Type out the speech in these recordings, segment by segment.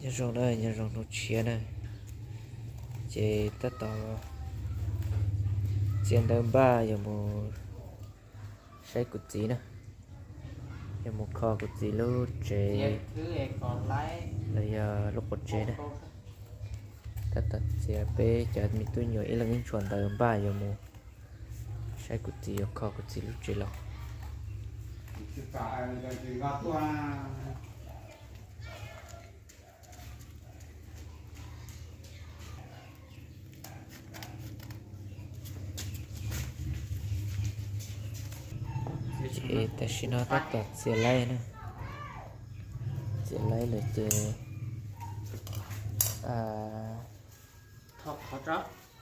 Nyob zoo na, nyob zoo hnub tshiab na, ces tab tom txiav ntawv npaj yuav mus saib kuv txiv na, yuav mus kho kuv txiv lub tsev los yog lub qub tsev na. Tab tom txiav peb cov me tub nyuam ib leeg ib ntshua ntawv npaj yuav mus saib kuv txiv, yuav kho kuv txiv lub tsev los. Ces tam sim no tab tom txiav laib na, txiav laib lawm ces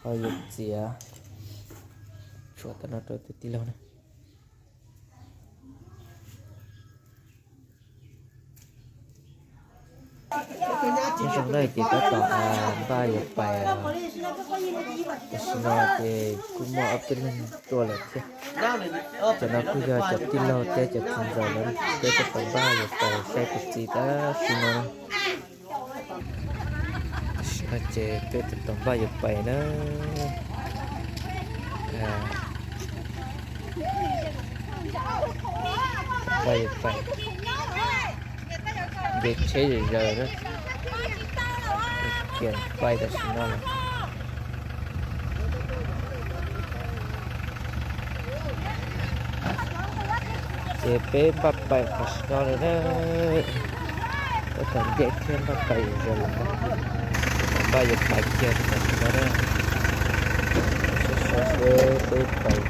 ho yuav txiav tshuaj tom no rau tus tij laug na. Nyob zoo na, ces tab tom npaj yuav pais, tam sim no ces kuj muaj ob peb leeg tuaj lawm thiab. Cov no kuj yog cov tij laug thiab cov txiv ntxawm lawv, peb tab tom npaj yuav pais saib kuv txiv tab sis no. Tam sim no ces peb tab tom npaj yuav pais na. Npaj yuav pais, nce tsheb zawm zaws na, kiag pais tam sim no lawm. Ces peb npaj pais tam sim no lawm na. Tab tom nce tsheb npaj pais zawm zaws lawm, tab tom npaj yuav pais kiag tam sim no na. Saib saib seb peb pais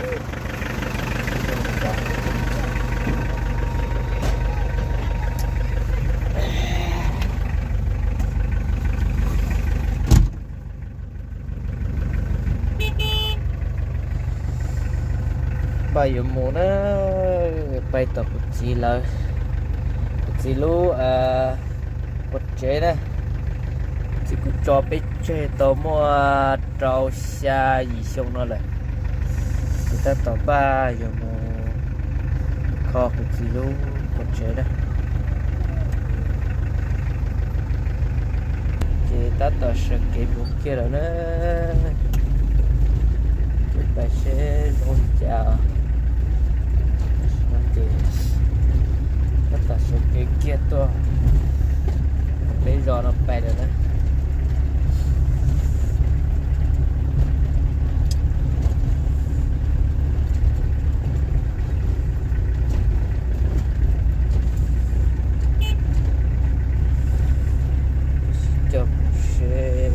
npaj yuav mus na, pais tom kuv txiv lawv, kuv txiv lub quas tsev na. Kuv txiv kuj tso peb tseg tau muaj rau xya yim xyoo no lawm, ces tab tom npaj yuav mus kho kuv txiv lub quas tsev na. Ces tab tom sawv kev mus kiag lawm na. Ces pais seb zoo li cas. Tam sim no ces tab tom sawv kev kiag tuaj peb zos no pais lawm na. Sib coj mus seb.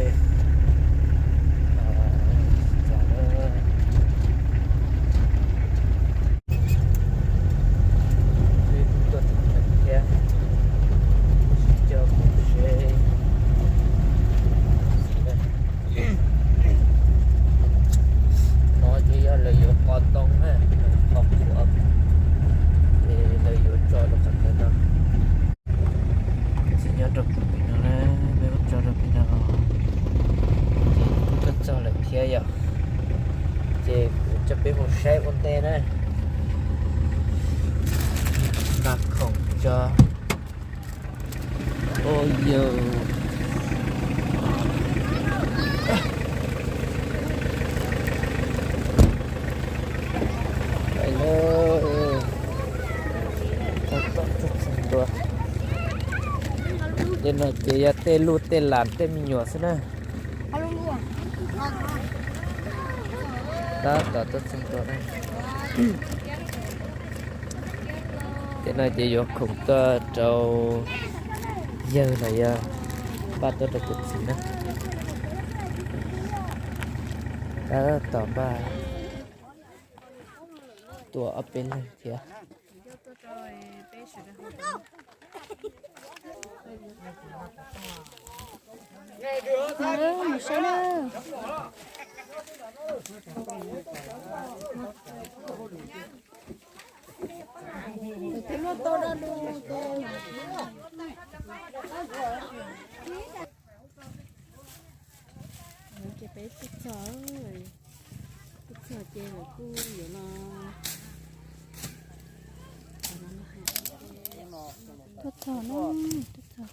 Tuaj txog thiab, sib coj mus seb. No ces yog lawv yuav qhov ntoo na, qhov qhuav, ces lawv yuav tso rau qhov ntawd no. Ces nyob rau pem no na, peb muab tso rau pem no, ces kuj tuaj txog lawm thiab yom. Ces kuv coj peb mus saib ua ntej na. Nqa khoom tso. Ua yus, tab tom tuaj txog ntua. Tej no ces yog tej luj tej lam tej me nyuam xwb na. Tab tom tuaj txog ntua na. Tej no ces yuav khoom tuaj rau yawg los yog npaj tuaj rau kuv txiv na. Tab tom npaj tuaj ob peb leeg thiab. Ces peb tuaj txog, tuaj txog ces lawv kuj yuav los, tuaj txog na, tuaj txog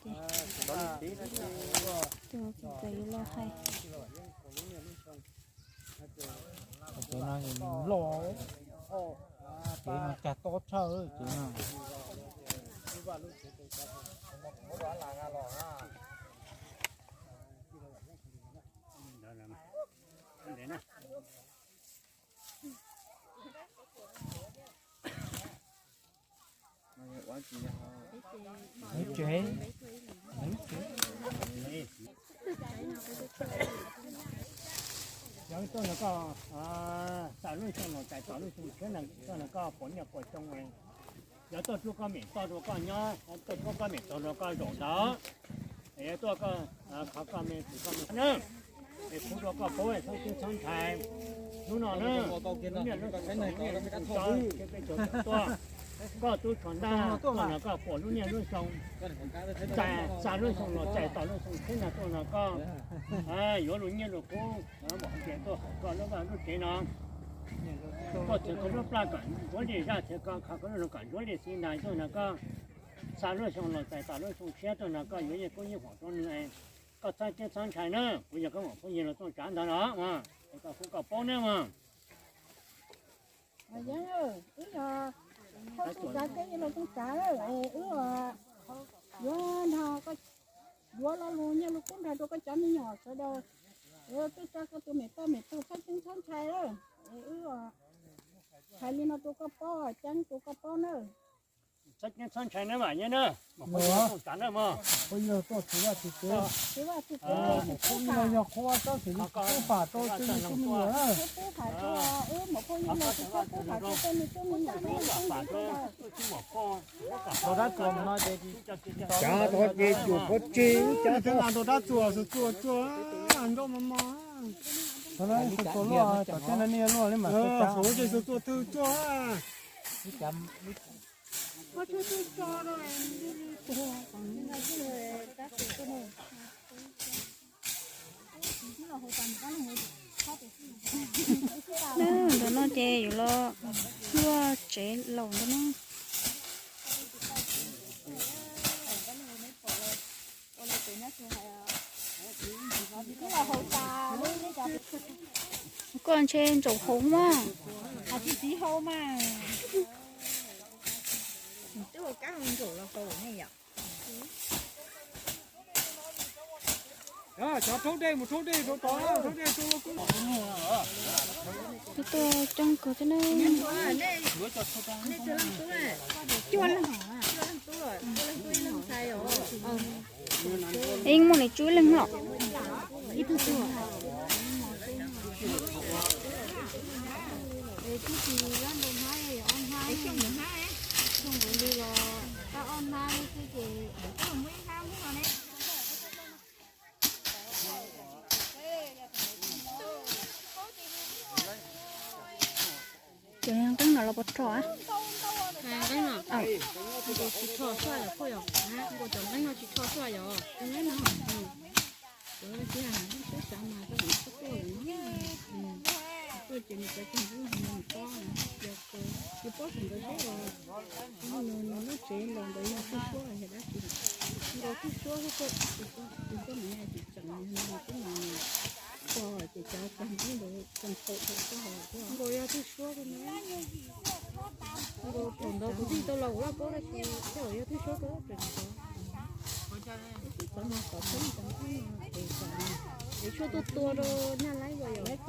ces Tus txawm yuav los hais. Cov no loj, cev no cag tob tshaj cev no. Yog tuaj nrog koj xa lub xyoo los txais tos lub xyoo tshiab, tuaj nrog koj puas niaj puas xyoo. Yog tuaj rub koj mem toj rau koj nyob, tuaj rub koj mem tog rau koj zaum ntawd, es yog tuaj koj khov koj me txwm koj me na, es kuv rau koj paub txhob ceeb txhob ntshai. Hnub no na, lub niaj lub xyoo tau niaj lub xyoo tau tuaj, koj tub tshuav ntaj tuaj nrog koj puas lub niaj lub xyoo, txais xa lub xyoo los txais tos lub xyoo tshiab no tuaj nrog koj yuav lub nyiaj lub kub, tuaj hauv koj lub vaj lub tsev no. Koj txiav koj lub plab kom ntsuav li, zaj txiav koj kho koj lub zoo kom ntsuav li xi ntais tuaj nrog koj xa lub xyoo los txais tos lub xyoo tshiab tuaj nrog koj yuav yeej kub yeej huam rau nws. Koj txhob ceeb txhob ntshai na, kuv yog koj muam phooj ywg los tuaj tsav ntawd los es koj kuv koj paub na mas. Yeeb, wb yog thawj tub tsav keb los tub tsav, wb yuav nrog koj yuav lo lus nyiaj lus kub nrog rau koj cov me nyuam sawv daws. Wb twb tsa koj tus mem toj mem tug txhob ceeb txhob ntshai, wb hais li no rau koj paub, ceeb rau koj paub na. Txhob ceeb txhob ntshai na mas yeeb na, mas phooj ywg tuaj tsav na mas. Phooj ywg tuaj txiv vaj txiv tsev, phooj ywg yog qhua tab sis li tub pam rau tsis li tub me nyuam na. Tub pam rau, wb muam phooj ywg yog tsis tub pam rau tej me tub me nyuam na. Rau dab tsuas no ces tov tov ces cuam qhuav tseg, cov teb no rau dab tsuas, tsuas tsuas nroj mos mos. Tov no tsuas luaj, tom tej no nej luaj li mas tsuas ces tsuas tsuas twg tsuas. Ntawm no ces yuav los luaj tsev laus ntawm no. Koj ntshe ntsaum hauv mas. Txiv hau mas. Twb ua kab ntsaum los hau ne yom. Cov rhaub dej mus rhaub dej rau tod, rhaub dej rau lub kub. Tuaj coob kawg thiab ne. Cuaj leeg, cuaj leeg tub, cuaj leeg tub ib leeg ntxhais os. Ib muaj li tsib leeg los. Ib tug tuag. Twb tsis yob ntau hnab, ob hnab, xyoo ntawd hnab, xyoo ntawd li los tau ob hnab xwb ces lawv twb muaj ib hnab muab no ne. Cov nqeeb no los puas rho? Nqeeb no tsis rho suaj yom, phooj ywg, nkaus cov nqeeb no tsis rho suaj yom. Nqeeb no, cov tib a, tib xav mas koj tsis txhob tuaj lawm no. Tuaj ces nws cov cag nqeeb no nws tob, yog ces pob saum ntawd seb los, nws lub tsev laus ntawd yog tub suab los yog dab tsi. Nkaus tub suab xwb, tus koj niam tsis tseem nws tub mas pog ces cov cag nqeeb ntawd tseem thaum thaum koj hais tias nkaus yog tub suab koj na. Nkaus thaum ntawd kuv twb tsis tau los kuv laj paub dab tsi, tej zaum yog tub suab koj tseem tau. Txhob mas kom txhob cag nqeeb no ces kom es tshuaj tuaj tua rau nyaj laib uas yog tshuaj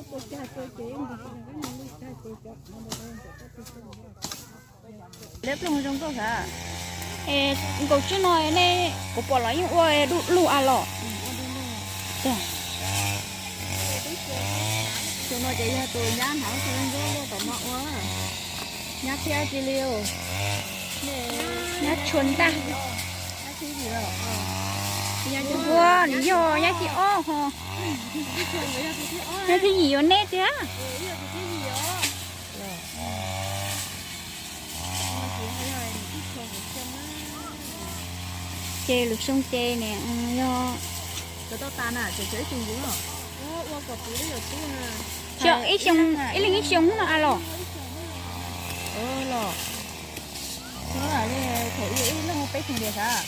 tua cag tua ces nkaus cag nqeeb no li cag ces cov no ntawd ntawm koj tub suab. Leb ploog zoo nkauj sav. Es nkaus tsib no nej kuv pom los yeej ua du lug a los. Tus no ces yog tus nyab hnav xo zoo nkauj luaj tom no ua. Nyab thiab cia li, nyab tshua ntaj. Ua nws yog nyab thib ob ho. Nyab thib yim yuav neb tiag. Ces lwm xyoo ces niam yog ib xyoo, ib leeg ib xyoo no a los. Los, thaum ib leeg peb thum dias sav.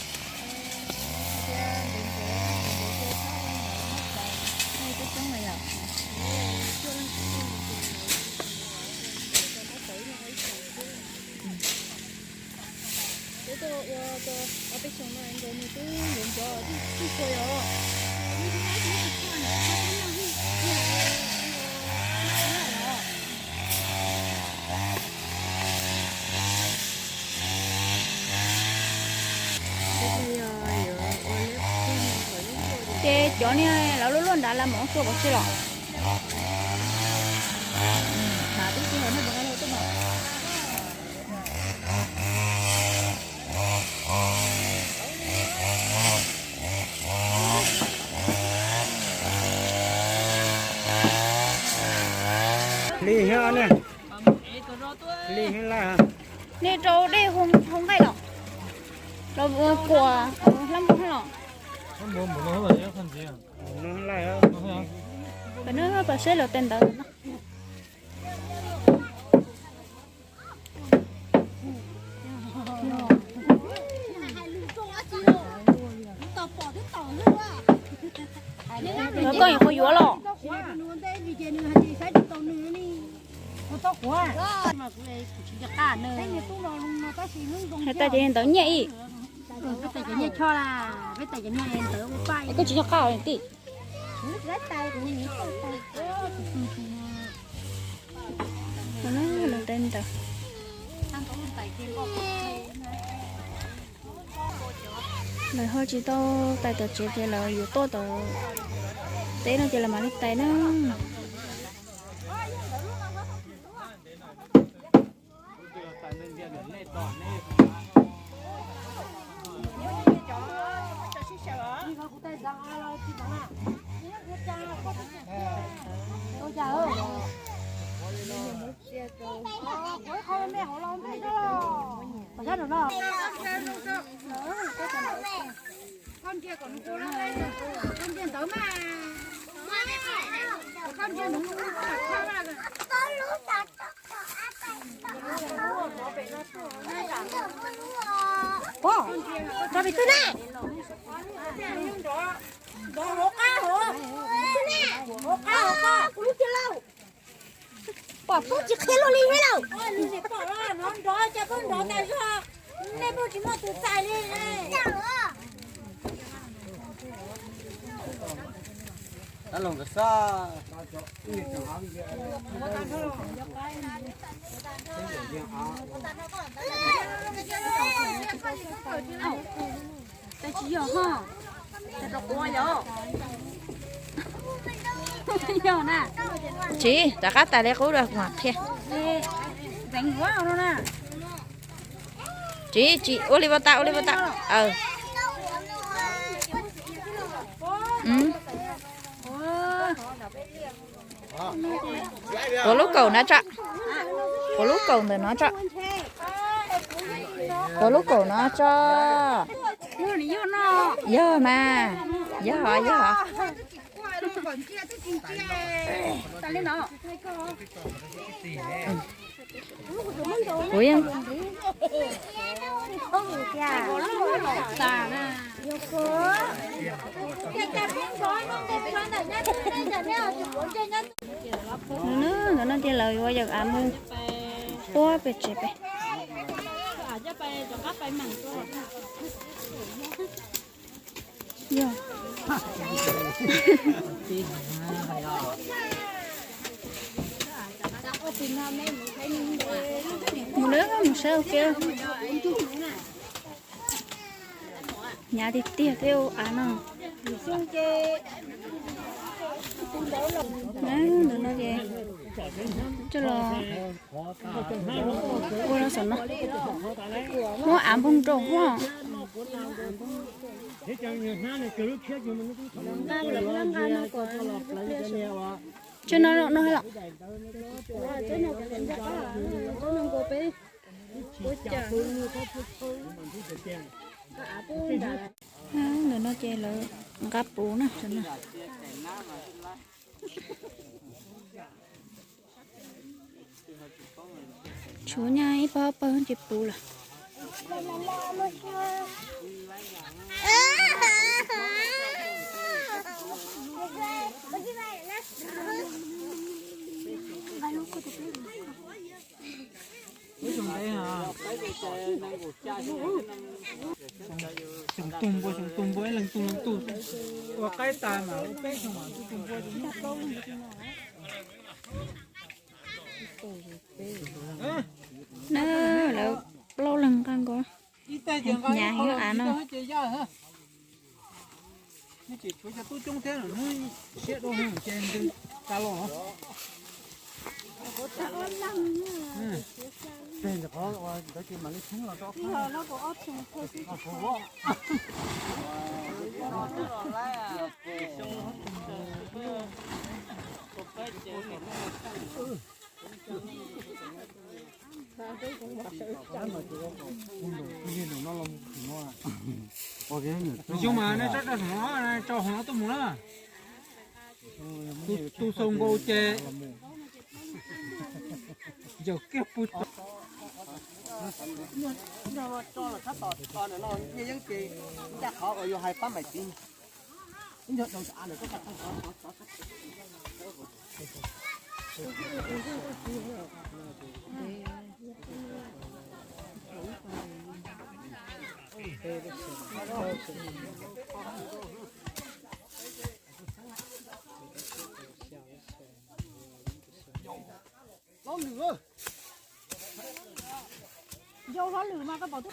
Ces cov niag lawv luaj luaj nrad los mus tua pov tseg los? Li thiab ne. Li thiab laj. Nej rau dej hau nqaij los? Los kuam hlab npua los? Peb noj pab seb los tes ntawd. Los koj yuav qhov yuav los? Hais tas ces ntawd nyiaj ib. Koj tsis nco qab os tij. Lawv ho tsis tau tais tom tsev ces lawv yuav tuaj tom teb no ces lawv mam li tais na. Tso pem twg na? Hauv qab hauv. Hauv qab hauv koj. Kuv lub tiag lauj. Pom pub tsis qhia luaj li thiab lauj. Nrov cas pub nrov tas zog. Nej pub tsis muaj tus txais li. Tab los nkawd xab. Tsis yog ho, rau quav yog. Yog na. Tsis, rov qab tais li qub rau kuv mam qhia. Tseev no na. Tsis, tsis, ua li vau tas, ua li vau tas. Tuav lub kaum no tso. Tuav lub kaum ntawm no tso. Tuav lub kaum no tso. Yog mas. Yog, yog. Kuv yeej Nkawd no ces lawv yuav yawm av mus puab pem tsev pem. Yog. Mus na, mus saib ua ke. Hnyav tiag tiag thiab ua av no. Ntawm no ces coj los ua rau saum no. Muab av npog nroo huaj. Tsev no no los. Ntawm no ces lawv nqa puv na. Tshuav nyaj ib pawg ob pawg ces puv lawm. Tus npua xyoo tus npua ib leeg tus leeg tus ua qaib tas mas ua peb xyoo mas tus tus npua tus npua. Na, lawv plaub leeg nqa nkaus ib teg ces nqa ib qho los ntsis rau ces yaj. Nws tseem tshuav cov tub coob thiab, hnub siab dua ces ntws tas los. Xyoo mas nej tso rau hauv no, tso hauv no tuaj mus na. Tus xaus nkaus ces yawm kiag pw. Tso los tshab tom no, yeej ces ncaj qhov uas yus hais pab mais txiv. Hlob Lwm, yau Hlob Lwm mas koj pom tub.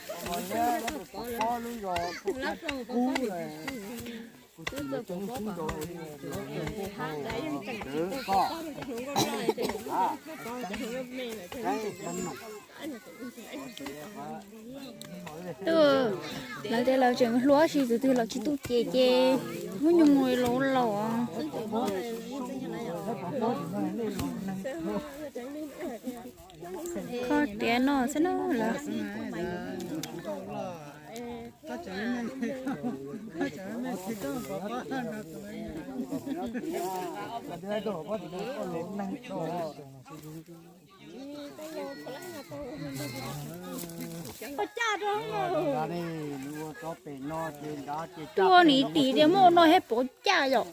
Twb lawv tias lawv tseem hluas, tab sis tus twg los tsis tu ces ces hnub nyoog laus laus. Kho tiav no xwb na lawm. Tuaj nim tim tias muaj no thiab pov caj yom.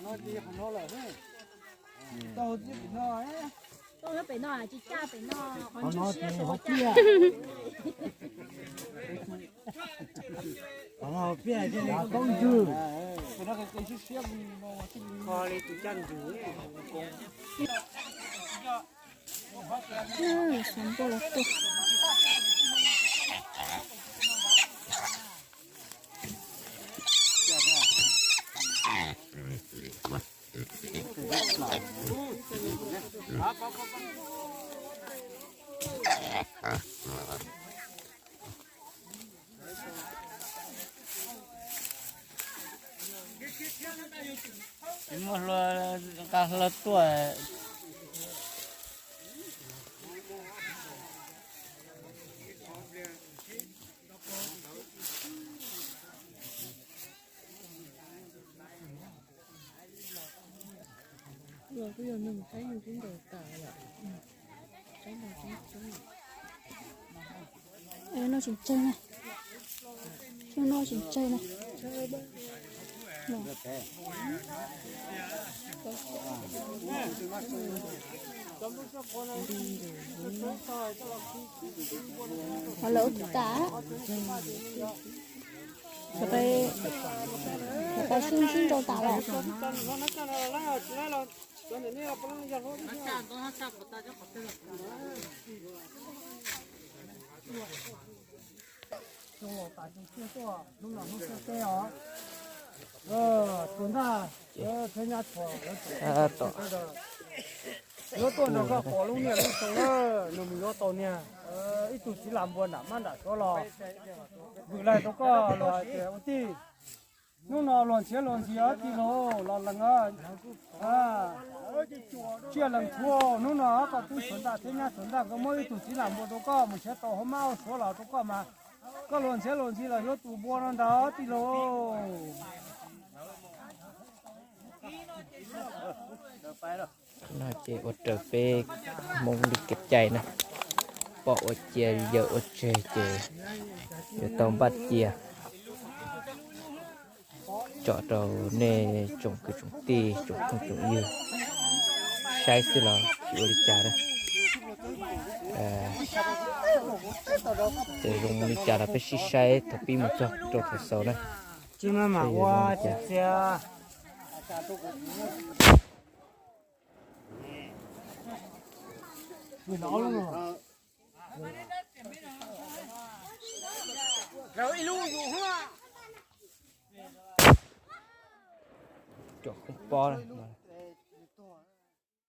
Tsis muaj hlua, nqa hlua tuaj. Los kuj yog neeg Thaib yug tub nkaus tas lawm. Noj tsis tsawg na. Noj tsis tsawg na. Ho lawv tas. Lawv pais sib ntsib nrau tas lawm. Hnub no hnub xya teb os. Tus ntag, thiab nyab tshuav, yuav tuaj nrog koj pom lub niag lub xyoo na, nws mus yuav tau niag ib tug txiv lam npua nram mab nram suav los vwm laig rau koj los tias ua tij. Hnub no luag nrhiav luag ntxhi os tij laug, los lees os. Tsiaj lees tshuav, hnub no koj tub suav ntaj thiab nyab suav ntaj nkawd muab ib tug txiv lam npua rau koj mus nrhiav tau hauv mab hauv suav los rau koj mas, koj luag nrhiav luag ntxhi los yuav tus npua no ntag tij laug. No ces ua raws peb Hmoob li kev cai na, pom ua cia yawm ua tseg ces yuav tau npaj cia. Tsom rau nej tsoom kwv tsoom tij tsoom phooj tsoom ywg saib xwb los tsis ua li cas na. Ces zoo li cas los peb sib saib thaum pib mus txog rau thaum xaus na. Tsis maj mam ua txias txias. Cov koob pob na.